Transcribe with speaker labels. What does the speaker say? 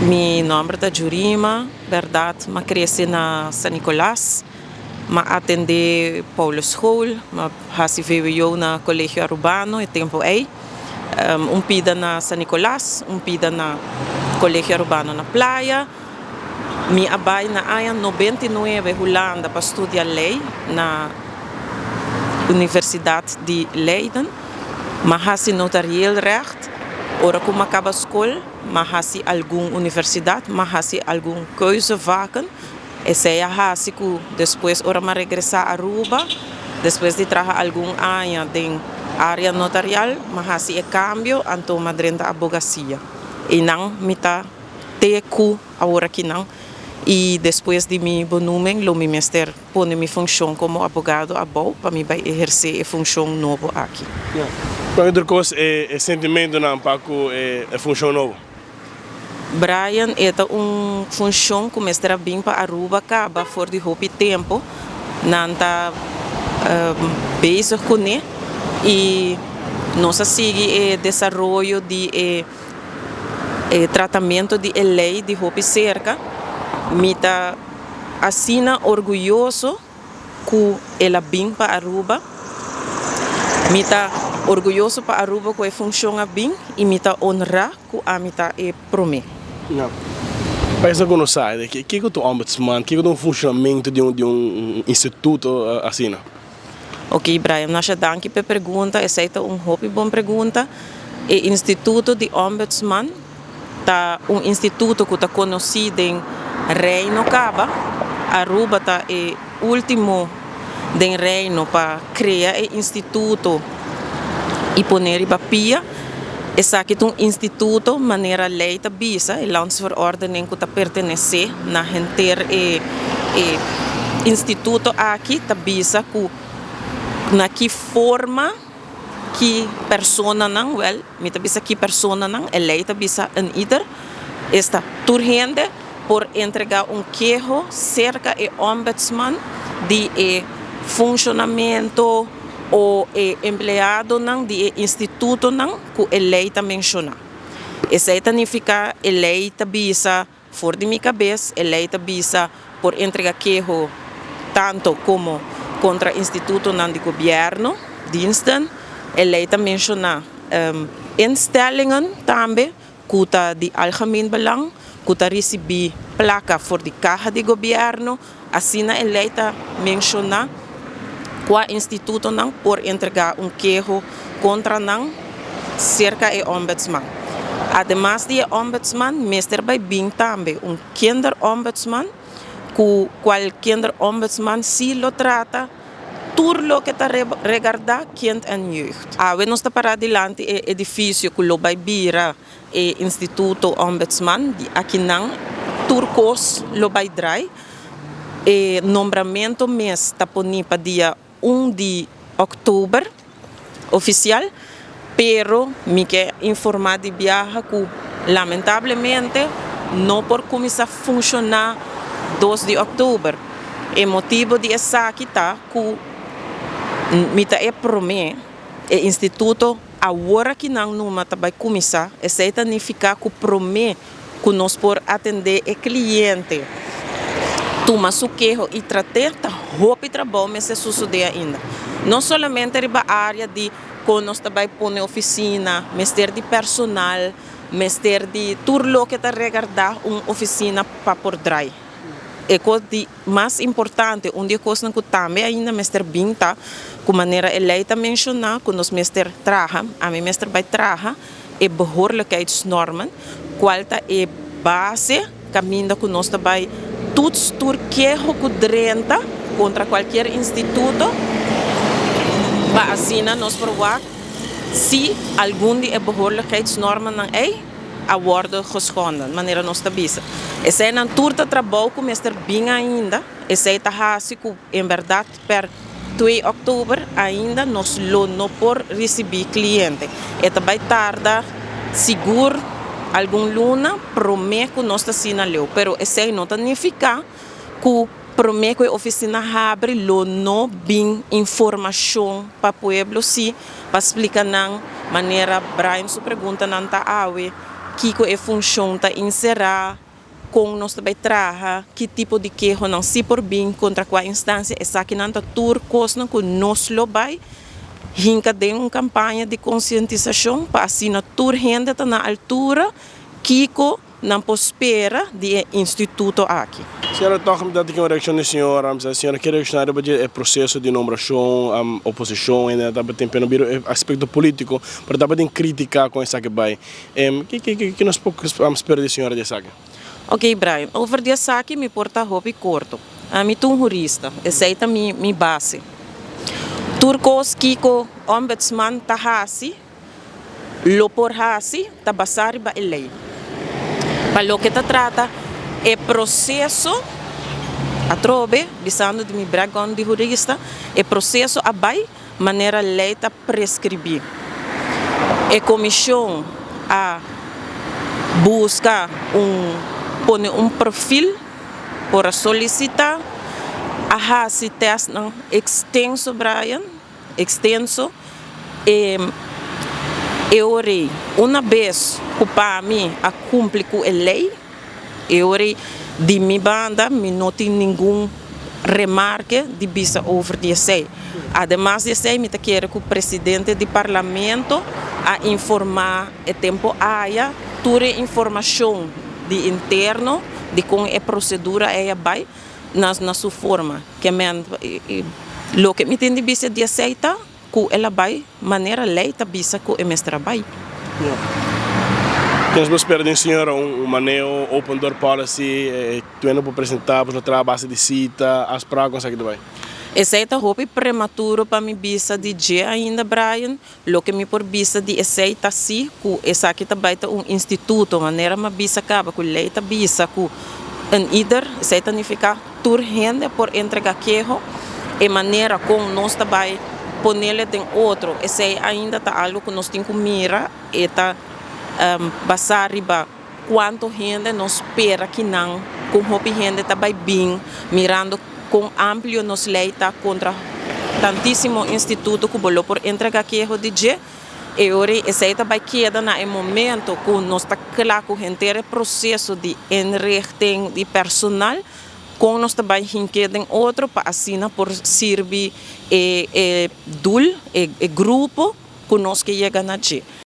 Speaker 1: Mi nomber ta Jurima, berdad m'a crece na San Nicolas, m'a atende Paulusschool, m'a haci VWO na Colegio Arubano e tempo ey, un pida na San Nicolas, un pida na Colegio Arubano na Playa. Mi a bay na aña 99 Hulanda pa studia ley na Universidad di Leiden. M'a haci notarieel recht. Ora cu m'a caba scol, m'a haci algun universidad, m'a haci algun keuzevakken. Esey a haci cu despues ora m'a regresa Aruba, despues di traha algun aña den area notarial, m'a haci e cambio, anto m'a drenta abogacia. Eynan mi ta te cu awor akinan y despues di mi benoeming lo mi mester pone mi funcion como abogado abou pa mi bay eherce e funcion nobo aki.
Speaker 2: Cual otro cos e sentimentonan pa cu e funcion nobo?
Speaker 1: Brian, E ta un funcion cu mester a bin pa Aruba caba for di hopi tempo. Nan ta bezig cune y nos a sigui e desaroyo di e tratamento di e ley di hopi cerca. Mi ta asina orguyoso cu el a bin pa Aruba. Mi ta orguyoso pa Aruba cu e funcion a bin y mi ta honra cu ami ta e prome.
Speaker 2: Ja. Pa esnan cu no sa, kico ta un ombudsman? Kico ta un funcionamento di un instituto asina?
Speaker 1: Ok Brian, masha danki p'e pregunta, esei ta un hopi bon pregunta. E instituto di ombudsman ta un instituto cu ta conoci den Reino caba. Aruba ta e ultimo den Reino pa crea e instituto y pone riba pia. Esaki ta un instituto manera ley ta bisa, e landsverordening cu ta pertenece na henter e instituto aki ta bisa cu na ki forma ki personanan, wel mi ta bisa ki personanan, e ley ta bisa een ieder, esta tur hende por entrega un keho cerca e ombudsman di e funcionamento o e empleadonan di e institutonan cu e ley ta menciona. Esey ta nifica e ley ta bisa for di mi cabes, e ley ta bisa por entrega keho tanto como contra institutonan di gobierno, diensten, e ley ta menciona instellingen tambe cu ta di algemeen belang, cu ta ricibi placa for di caha di gobierno, asina e ley ta menciona cua institutonan por entrega un keho contra nan cerca e ombudsman. Ademas di e ombudsman mester bay bin tambe un kinderombudsman, cu cual kinderombudsman si lo trata tur loke ta regarda kind en jeugd. Awe nos ta para dilanti e edificio cu lo bay bira e Instituto Ombudsman, di akinan tur cos lo bay draai. E nombramento mes ta poni pa dia 1 di october oficial, pero mi ke informa di biaha cu lamentablemente no por cuminsa funciona 2 di october. E motibo di esaki ta cu mi ta e prome e instituto awor akinan numa ta bay cuminsa, esey ta nifica cu prome cu nos por atende e cliente, tuma su keho y trate, ta hopi trabou mester sucede ainda. No solamente riba area di con nos ta bay pone oficina, mester di personal, mester di tur loke ta regarda un oficina pa por draai. E cos di mas importante, un di e cosnan cu tambe ainda mester bin ta cu manera e ley ta menciona cu nos mester traha, ami mester bay traha e behoorlijkheidsnormen, cual ta e base caminda cu nos ta bay toets tur keho cu drenta contra cualkier instituto pa asina nos por wak si algun di e behoorlijkheidsnormennan ey a wordo geschonden, manera nos ta bisa. Eseynan tur ta trabou cu mester bin ainda, esey ta haci cu en berdad per 2 oktober ainda nos lo no por ricibi cliente. E ta bay tarda sigur algun luna prome cu nos ta asina leu, pero esey no ta nifica cu prome cu e oficina habri lo no bin informacion pa pueblo si, pa splica nan manera Brian su preguntanan ta awe. Kiko e funshon ta enserá, kon nos ta bai traha, ki tipo di kehonan si por bin, kontra kua instansia, esakinan ta tur kosnan ku nos lo bai hinka den un kampaña di konsientisashon pa asina tur hende ta na altura kiko nan por spera di e instituto aki.
Speaker 2: Señora, tòg mi ta tin un reakshon di señora. Mi sa señora ke reakshoná riba dje e proseso di nombrashon, oposishon hende tabatin pena bira e aspekto polítiko, pero tabatin krítika kon esaki bai. Ki nos por spera di señora di esaki?
Speaker 1: Ok Brian, over di esaki mi por ta hopi korto. Ami ta un hurista, esei ta mi base. Tur kos kiko Ombudsman ta hasi, lo por hasi, ta basá riba e lei. Pa loke ta trata e proseso, atrobe, bisando di mi background di hurista, e proseso a bai manera lei ta preskribí. E komishon a buska un pone un perfil por a solisitá, a hasi tèstnan ekstenso, Brian, ekstenso, e e ora ei una bes ku pa mi a kumpli ku e lei, e ora ei di mi banda mi no tin ningun remarke di bisa over di esei. Ademas di esei mi ta kere ku presidente di parlamento a informá e tempu aya tur e informashon di interno di kon e prosedura ei a bai na su forma. Ke men loke mi tin di bisa di esei ta ku el a bai manera lei ta bisa ku e mester a bai.
Speaker 2: Nos por spera den señora un maneho open door policy, tur hende por presenta, por traha a base di sita, afspraak, kon esaki ta bai?
Speaker 1: Esei ta hopi prematuro pa mi bisa di dje ainda, Brian. Loke mi por bisa di esei ta si ku esaki ta bai ta un instituto, manera mi a bisa kaba ku lei ta bisa ku een ieder, esei ta nifiká tur hende por entrega keho. E manera kon nos ta bai ponele den otro, esei ainda ta algu ku nos tin ku mira, e ta basá riba kuantu hende nos spera kinan, kon hopi hende ta bai bin, mirando kon amplio nos lei ta kontra tantísimo instituto ku bo lo por entrega keho di dje. E ora esei ta bai keda na e momento ku nos ta kla ku henter e proseso di inrichting di personal, kon nos ta bai hink'é den otro pa asina por sirbi e doel, e grupo ku nos ke yega na dje.